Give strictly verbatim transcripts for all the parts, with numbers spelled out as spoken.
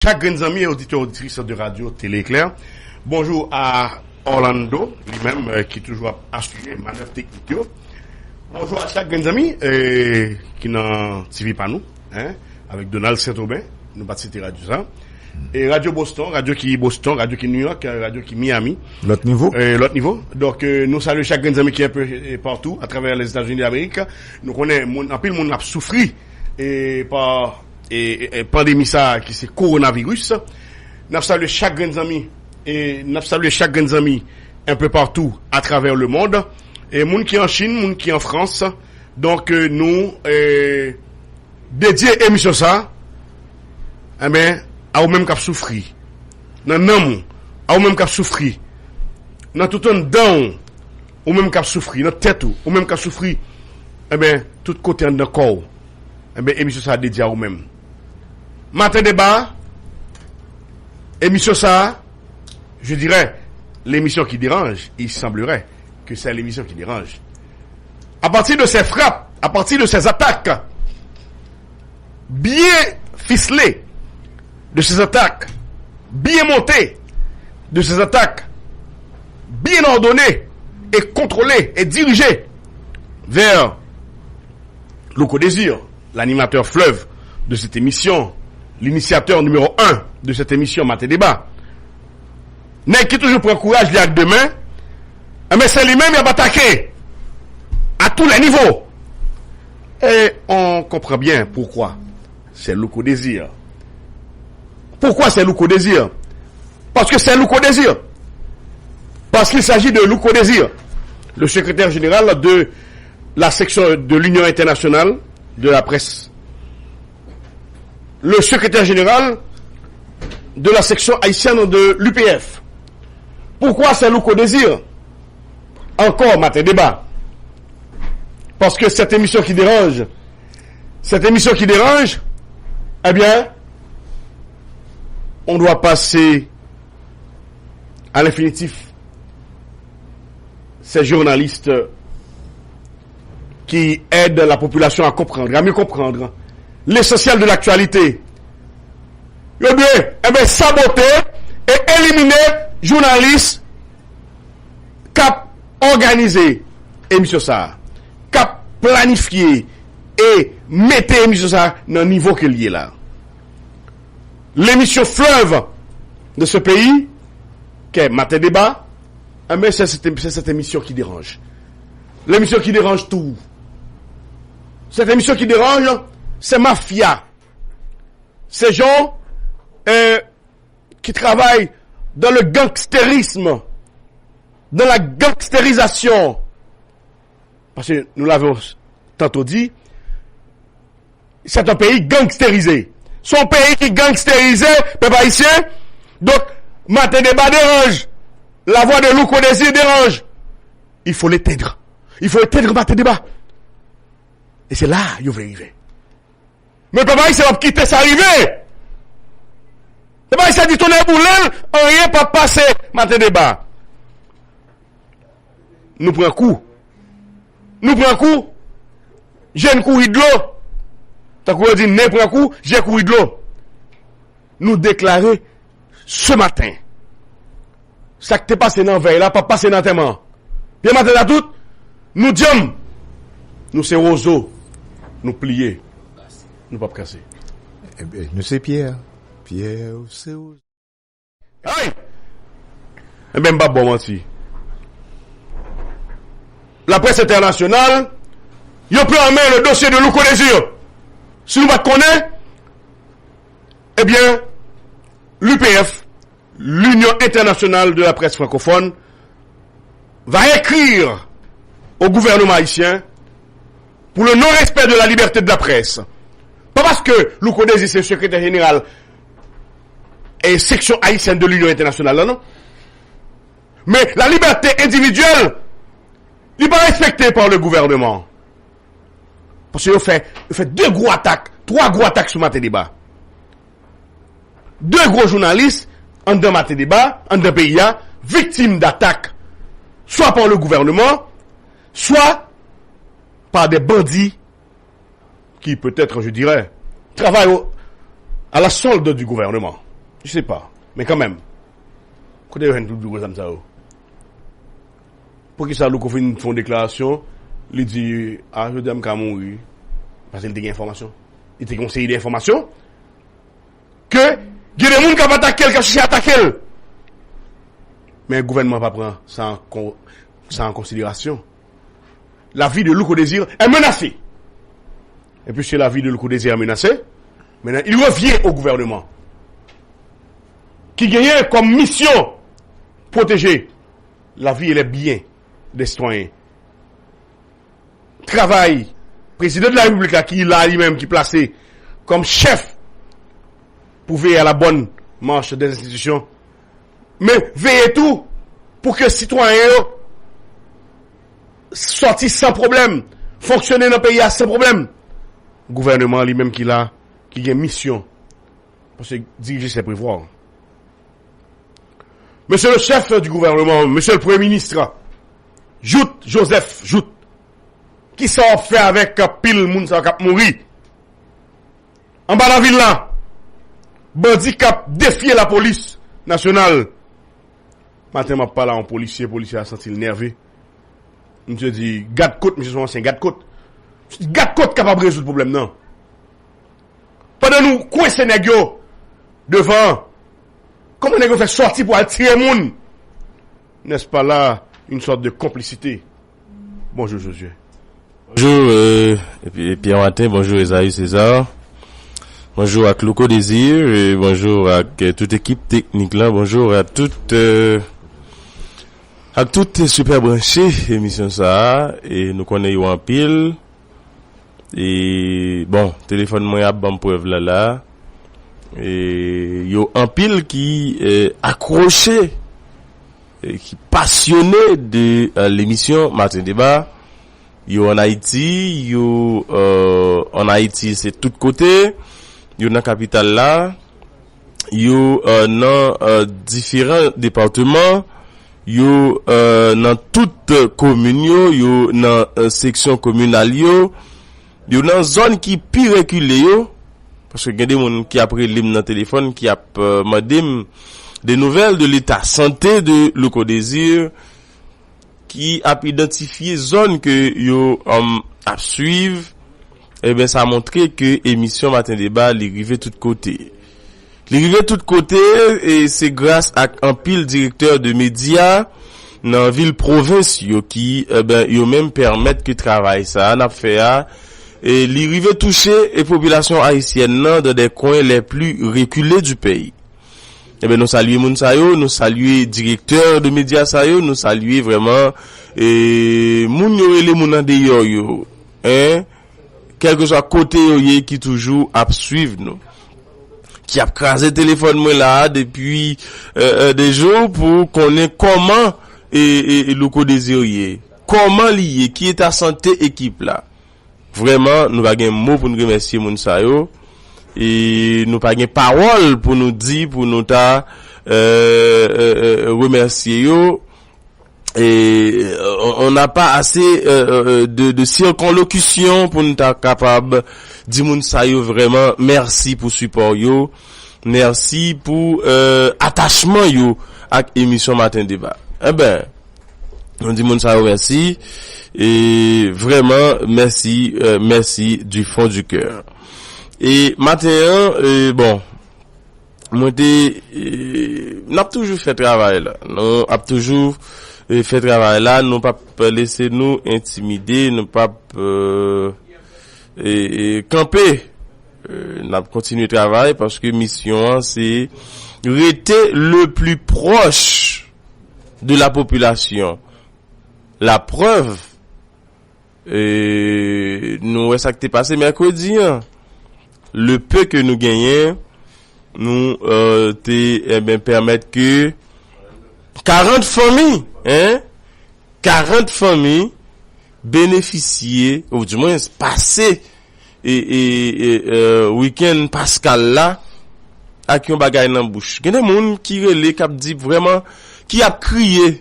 Chak grenn zanmi, oditè, oditris de Radio Télé Éclair. Bonjou a Orlando, li menm, euh, ki toujou ap asire manèv teknik yo. Bonjou a chak grenn zanmi, euh, ki nan T V pa nou, hein, avèk Donald Saint-Aubin, nou pa t site radyo sa. E Radyo Boston, radyo ki Boston, radyo ki New York, euh, radyo ki Miami. Lòt nivo. Euh, lòt nivo. Donk, euh, nou salye chak grenn zanmi ki enpe, euh, patou atravè Lèzetazini Damerik. Nou konnen moun, anpil moun ap soufri, e pa e, e, e pandemi sa a ki se kowonaviris. N ap salye chak grenn zanmi, e n ap salye chak grenn zanmi enpe patou atravè lemond. E moun ki an Chin, moun ki an Frans, donk, e, nou, e, dedye emisyon sa a, enben, a ou menm k ap soufri nan nanm ou, a ou menm k ap soufri nan tout anndan ou, ou menm k ap soufri nan tèt ou, ou menm k ap soufri, enben, tout kote anndan kò w, enben, emisyon sa a dedye a ou menm. Maten Deba, emisyon sa a, je dirais, l'émission qui dérange, il semblerait que c'est l'émission qui dérange. À partir de ces frappes, à partir de ces attaques bien ficelées, de ces attaques bien montées, de ces attaques bien ordonnées et contrôlées et dirigées vers Louko Désir, l'animateur fleuve de cette émission, l'initiateur numéro un de cette émission Maten Deba. Nèg ki toujou pran kouraj li ak de men, enben se li menm y ap atake à tous les niveaux. Et on comprend bien pourquoi. C'est Louko Désir. Pourquoi c'est Louko Désir? Parce que c'est Louko Désir. Parce qu'il s'agit de Louko Désir, le secrétaire général de la section de l'Union internationale de la presse, le secrétaire général de la section haïtienne de l'U P F. Pourquoi c'est Louko Désir? Encore Matin Débat. Parce que cette émission qui dérange, cette émission qui dérange, eh bien, on doit passer à l'infinitif ces journalistes qui aident la population à comprendre, à mieux comprendre l'essentiel de l'actualité. Yo dwe, eh ben, sabote e elimine jounalis k ap òganize emisyon sa a, k ap planifye e mete emisyon sa a nan nivo ke l ye la. L'émission fleuve de ce pays, qui est Matin Débat, eh ben, c'est cette, c'est cette émission qui dérange. L'émission qui dérange tout. Cette émission qui dérange, c'est mafia. Ces gens euh, qui travaillent dans le gangstérisme, dans la gangstérisation. Parce que nous l'avons tantôt dit, c'est un pays gangstérisé. C'est un pays qui est gangstérisé, peuple haïtien. Donc, Matin Débat dérange. La voix de Louko Désir dérange. Il faut l'éteindre. Il faut éteindre Matin Débat. E se la yo vle rive. Men pèp ayisyen p ap kite sa rive. Pèp ayisyen di tonnè boule l, anyen p ap pase. Maten deba. Nou pran kou. Nou pran kou. Je n kouri dlo. Tankou yo di nen pran kou, je kouri dlo. Nou deklare ce matin. Sa k te pase nan vèy la p ap pase nan antèman an. Pye maten la tout, nou djanm. Nou se wozo. Nou pliye. Nou p ap kase. Ebyen, nou se pyè. Pyè se wozo. Ay! Ebyen, m p ap ba w manti. Laprès entènasyonal, yo pran an men le dosye de Louko Désir. Si nou pa t konnen, ebyen, l'U P F, l'Union Internationale de la Presse Francophone, va écrire au gouvernement haïtien pour le non-respect de la liberté de la presse. Pa paske Louko Désir se sekretè jeneral e seksyon ayisyèn de l'Union Internationale la, non. Men la liberté individuelle, li pa respekte pa le gouvernement. Paske yo fè, yo fè de gwo atak, twa gwo atak sou Maten Deba. De gwo jounalis anndan Maten Deba, anndan peyi a, viktim d'atak, swa pa le gouvernement, swa pa de bandi ki, peut-être, je dirais, travay o, à la solde du gouvernement. Je sais pas. Men kanmenm, kote yo jwenn tout gwo zam sa yo? Poukisa Louko fin fè yon deklarasyon, li di, a, jodi a m ka mouri, paske li te gen enfòmasyon. Li te gen yon seri de enfòmasyon ke gen de moun k ap atake l, k ap chèche atake l. Men gouvènman pa pran sa an kon-, sa an konsiderasyon. La vie de Louko Désir est menacée. Et puisque la vie de Louko Désir est menacée, maintenant il revient au gouvernement ki genyen kòm misyon pwoteje lavi e lè byen de sitwayen. Travay prezidan de la repiblik la ki la li menm ki plase kòm chèf pou veye a la bòn mach de enstitisyon, men veye tou pou ke sitwayen yo sòti san pwoblèm, fonksyone nan peyi a san pwoblèm. Gouvènman an li menm ki la, ki gen misyon, paske dirije se prevwa. Mesye le chèf di gouvènman, mesye le premye minis, Jouthe Joseph Jouthe, kisa w ap fè avèk pil moun sa k ap mouri anba lavil la? Bandi k ap defye lapolis nasyonal. Maten m ap pale a yon polisye, polisye a santi l nève. Misye di, gad kot, misye se yon ansyen gad kot. Gad kot kapab rezoud pwoblèm nan. Pandan nou kwense nèg yo devan, kòman nèg yo fè sòti pou al tiye moun? N'est-ce pas là une sorte de complicité? Bonjou, Josué. Bonjou, euh, epi, Pierre Martin, bonjou, Esaü César. Bonjou ak Louko Désir, e bonjou ak, euh, tout ekip teknik la. Bonjou ak tout, euh, ak tout Super Branché emisyon sa a. E nou konnen yo anpil. E, bon, telefòn mwen ap ban m prèv la, la. E, yo anpil ki, euh, akwoche, e ki pasyone de, euh, lemisyon Maten Deba. Yo ann Ayiti, yo, euh, ann Ayiti, se tout kote. Yo nan kapital la. Yo, euh, nan, euh, diferan depatman. Yo, euh, nan tout, euh, komin yo. Yo nan, euh, seksyon kominal yo. Yo nan zòn ki pi rekile yo. Paske gen de moun ki ap rele m nan telefòn, ki ap, euh, mande m de nouvèl de leta sante de Louko Désir, ki ap idantifye zòn ke yo, um, ap swiv, ebyen, sa montre ke emisyon Maten Deba, li rive tout kote. Li rive tout kote, e se gras ak anpil direktè de medya nan vil pwovens yo ki, ebyen, yo menm pèmèt ke travay sa a n ap fè a, e li rive touche e popilasyon ayisyèn nan dans des coins les plus reculés du pays. Ebyen, nou salye moun sa yo, nou salye direktè de medya sa yo, nou salye vrèman, e, moun yo rele moun andeyò yo, en, kèlkeswa kote yo ye, ki toujou ap swiv nou, ki ap kraze telefòn mwen la a depi, euh, euh, de jou pou konnen kòman e, e, e Louko Désir ye, kòman li ye, ki eta sante ekip la. Vrèman, nou pa gen mo pou n remèsye moun sa yo. E nou pa gen pawòl pou nou di, pou nou ta, euh, euh, euh, remèsye yo. E, euh, on n'a pas assez, euh, euh, de, de circonlocution pou n ta kapab di moun sa yo vrèman mèsi pou sipò yo. Mèsi pou, euh, atachman yo ak emisyon Maten Deba. Enben, nou di moun sa yo mèsi. E vrèman, mèsi, euh, mèsi du fond du cœur. E maten an, euh, bon, mwen te, euh, n ap toujou fè travay la. Nou ap toujou, euh, fè travay la. Nou p ap lese nou entimide. Nou p ap, euh, e, e, kanpe. Euh, n ap kontinye travay paske misyon an se rete le plus proche de la population. La preuve, e, nou wè sa k te pase mèkredi an. Le peu ke nou genyen, nou, euh, te, enben, pèmèt ke karant fanmi, en, karant fanmi benefisye, ou dimwens pase, e, e, e, euh, wikenn paskal la ak yon bagay nan bouch. Gen de moun ki rele, k ap di vrèman, ki ap kriye.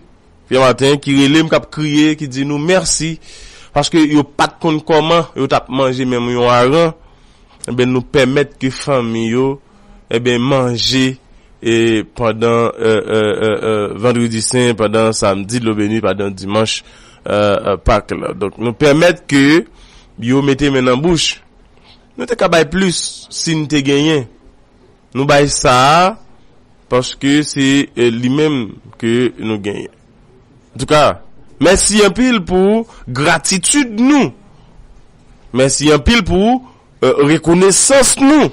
Pyè Maten, ki rele m, k ap kriye, ki di nou mèsi, paske yo pa t konn kòman yo t ap manje menm yon aran. Enben, nou pèmèt ke fanmi yo, enben, manje e pandan, euh, euh, euh, euh, Vandredi Sen, pandan Samdi Dlo Beni, pandan Dimanch, euh, euh, Pak la. Donk, nou pèmèt ke yo mete men nan bouch. Nou te ka bay plis si n te genyen. Nou bay sa a paske se, euh, li menm ke nou genyen. Antouka, mèsi anpil pou gratitid nou. Mèsi anpil pou, euh, rekonesans nou,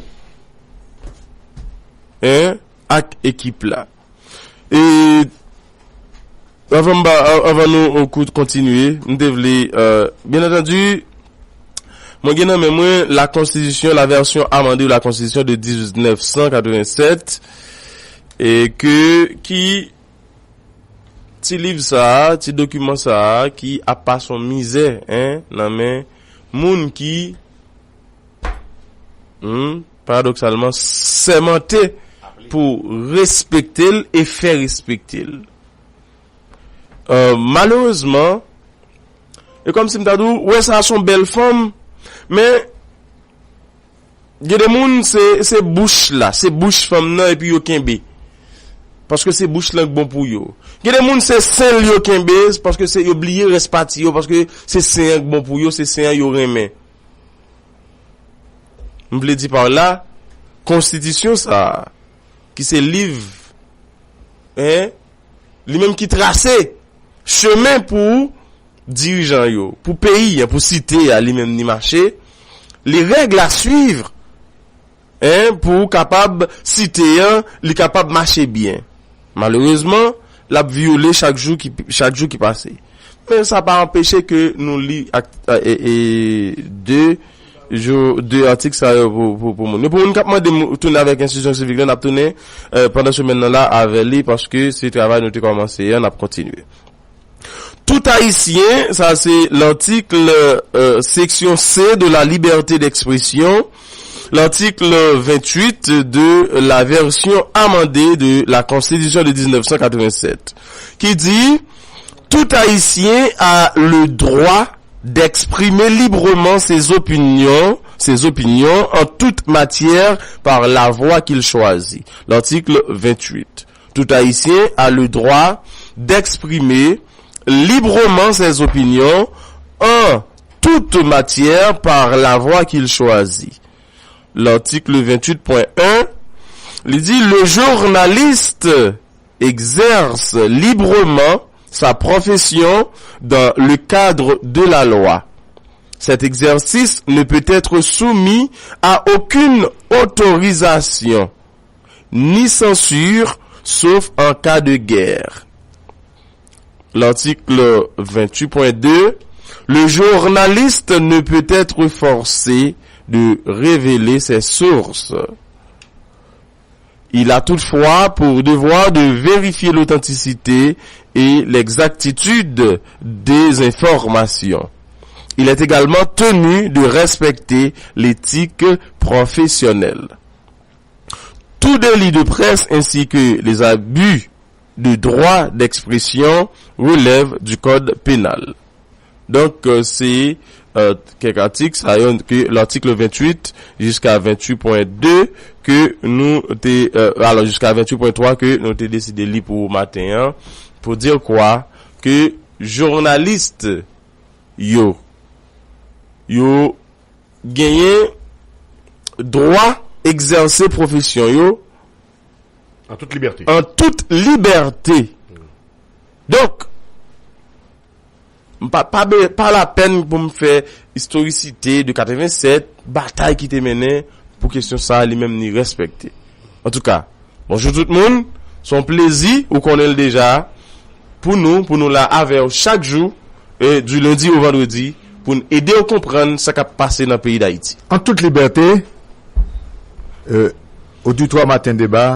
en, ak ekip la. E avan m ba, a- avan nou, euh, kou- kontinye, m te vle, euh, byen antandi, mwen gen nan men mwen la Constitution, la version amendée de la Constitution de mil nèf san katrevennsèt, e ke, ki ti liv sa a, ti dokiman sa a, ki ap pase yon mizè, en, nan men moun ki, hmm, paradoksalman, sèmante pou respekte l e fè respekte l. Euh, malerezman, e kòmsi m ta di w, wè sa se yon bèl fanm, men gen de moun, se, se bouch la, se bouch fanm nan, epi yo kenbe. Paske se bouch lan k bon pou yo. Gen de moun, se sen l yo kenbe, paske se, yo bliye rès pati yo, paske se sen an k bon pou yo, se sen an yo renmen. M vle di pa la, konstitisyon sa a, ki se liv, en, li menm ki trase chemen pou dirijan yo, pou peyi an, pou site a, li menm li mache, les règles à suivre, en, pou kapab site an, li kapab mache byen. Malerezman, l ap vyole chak jou ki, chak jou ki pase. Men sa pa anpeche ke nou li ak, e, e, de jou, de atik sa yo pou, pou, pou moun. Pou moun k ap mande m tounen avèk enstitisyon sivik la, n ap tounen, euh, pandan semèn nan la avè li, paske se travay nou te kòmanse an, n ap kontinye. Tout Haïtien, ça c'est l'article, euh, section C de la liberté d'expression, l'article vingt-huit de la version amendée de la Constitution de mil nèf san katrevennsèt, qui dit, tout Haïtien a le droit d'exprimer librement ses opinions, ses opinions en toute matière par la voie qu'il choisit. L'article vingt-huit. Tout Haïtien a le droit d'exprimer librement ses opinions en toute matière par la voie qu'il choisit. L'article vingt-huit point un, il dit, le journaliste exerce librement sa profession dans le cadre de la loi. Cet exercice ne peut être soumis à aucune autorisation ni censure, sauf en cas de guerre. L'article vingt-huit point deux, le journaliste ne peut être forcé de révéler ses sources. Il a toutefois pour devoir de vérifier l'authenticité et l'exactitude des informations. Il est également tenu de respecter l'éthique professionnelle. Tout délit de presse ainsi que les abus de droit d'expression relèvent du code pénal. Donk, euh, se, euh, kèk atik, sa yo, ke l'article vingt-huit jiska vingt-huit point deux ke nou te, euh, alò, jiska vingt-huit point trois ke nou te deside li pou maten an, pou di kwa ke jounalis yo, yo genyen dwa egzèse pwofesyon yo An tout libète. An tout libète. Donk, m pa, pa, be- pa lapèn pou m fè istorisite de katrevennsèt, batay ki te mennen pou kesyon sa a li menm ni respekte. Antouka, bonjou tout moun, se yon plezi, ou konnen l deja, pou nou, pou nou la avè w chak jou, e du lundi au vendredi, pou n ede w konprann sa k ap pase nan peyi Dayiti. An tout libète, euh, Oditwa Maten Deba